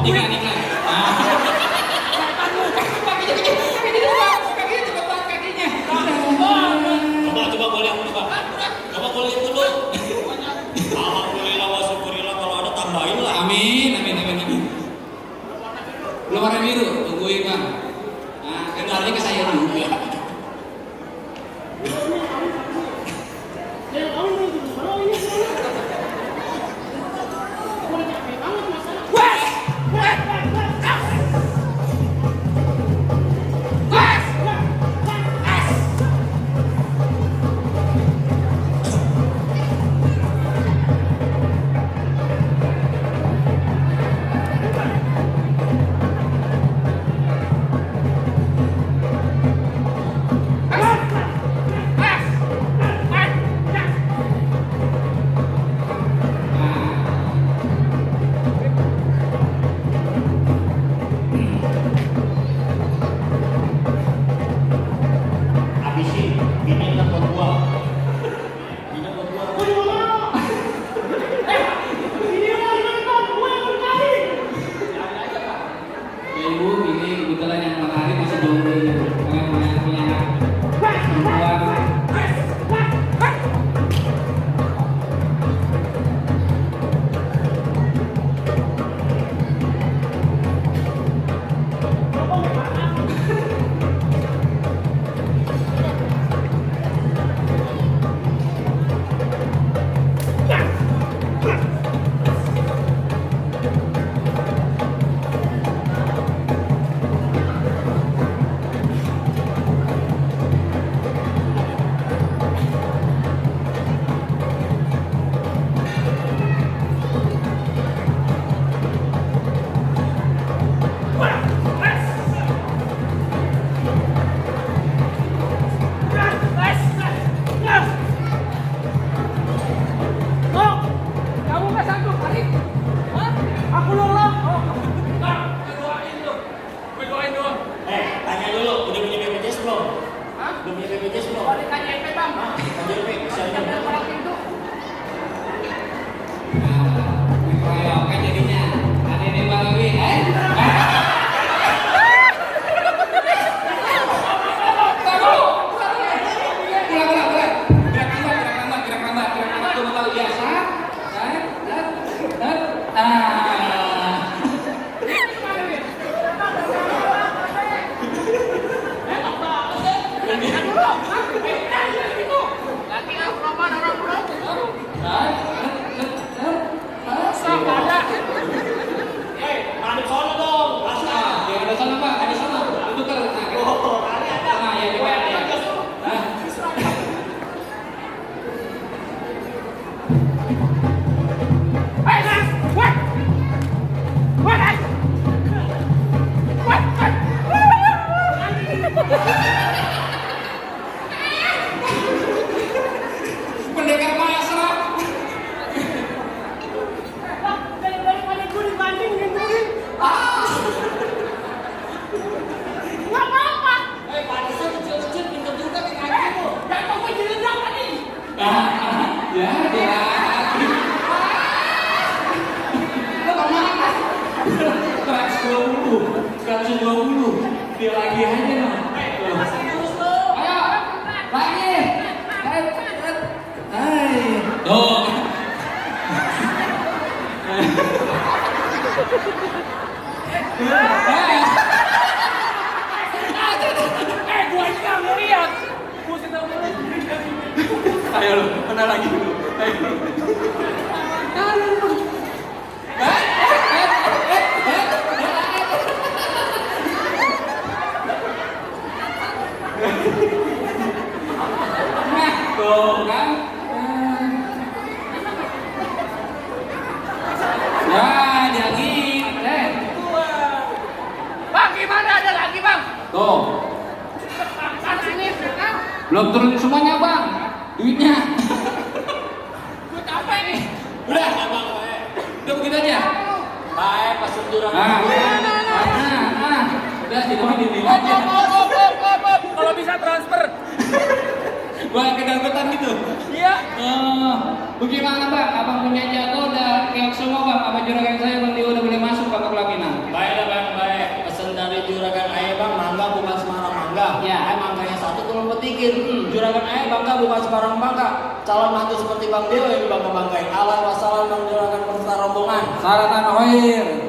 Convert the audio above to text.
Nikah. Kakinya. Coba boleh coba. Coba boleh dulu. Alhamdulillah wa syukurillah, kalau ada tambahin lah. Amin. Belum warna biru, tungguin bang. Nah, kendalanya ke saya juga. Habisin, ini kan buat gua. Ini buat gua. Ya ibu, ini kebetulan yang matahari masih jomblo ibu. Makanya punya anak perempuan. Tanya dulu, udah punya BPJS belum? Udah punya BPJS belum? KJP bang. KJP, siapa? Dikeroyokan jadinya. Ada ini Mbak Lewi. Gerak lambat. Itu luar biasa. Ada sono dong, rasa. Ya ada sana Pak, ada sana. Duduk kan. Nah, ya coba ya. Pendekar pasrah. Daripada gue dibandingin mungkin. Nggak apa-apa. Pantesan kecil-kecil pintar juga kayak gitu. Jatuh gue jelendang tadi. Ya, dia. Lo kemana? 120. Dia lagi aja noh. Masih terus lo. Ayo, lagi. Hai. Tuh. Gue ini nggak ngeliat. Gue sedang Ayo lo, mana lagi dulu? Ayo. Tuh kan? Ya, jadi, Bang, gimana ada lagi bang? tuh, Kan sini, kan? belum turun semuanya bang, duitnya. Gue capek nih. Udah begitu aja. Baik, pas sunduran. Udah jadi ini. Kalau bisa transfer. Gua kedangdutan gitu. Iya. Bagaimana bang? Abang punya jago udah keok semua bang. Apa juragan saya bang Dio udah boleh masuk bang ke pelaminan? Ya. Emang kayak satu tolong petikin. Juragan bangga bukan sembarang bangga. Calon mantu seperti Bang Dewa yang dibangga-banggain. Alam wassalam Bang Juragan berserta rombongan. Saratan hoir.